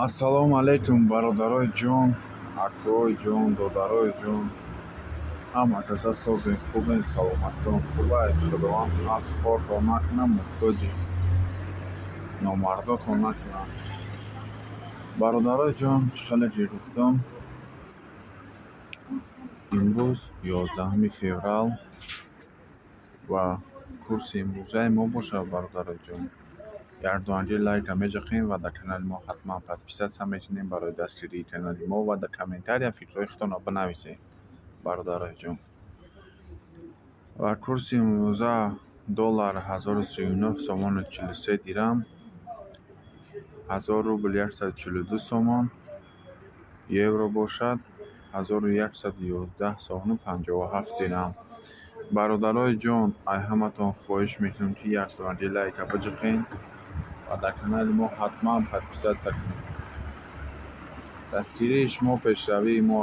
Ассалому алайкум, бародарои ҷон, акои ҷон, додарои ҷон. Ҳама каса созен, хубен, саломатон хубай. Худованд аз хортон накунад, муҳтоҷи номардотон накунад. Бародарои ҷон, чӣ хеле ки гуфтам, имрӯз 11 феврал ва курси имрӯзаи мо бошад, бародарои ҷон. Якдуанги лайка меҷақем ва дар канали мо ҳатман подписаться мекунем барои дастгирии канали мо ва дар комментария фикрҳои худтонро бинависед, бародарои ҷон. Ва курси имрӯза: доллар 1039 сомону 43 дирам, 1000 рубл 142 сомон, евро бошад 1111 сомону 57 дирам. Бародарои ҷон, ай ҳаматон хоҳиш мекунам, ки якдуанги лайка биҷиқен ва дар канали мо ҳатман подписаться кунед. Дастгирии шумо пешравии мо.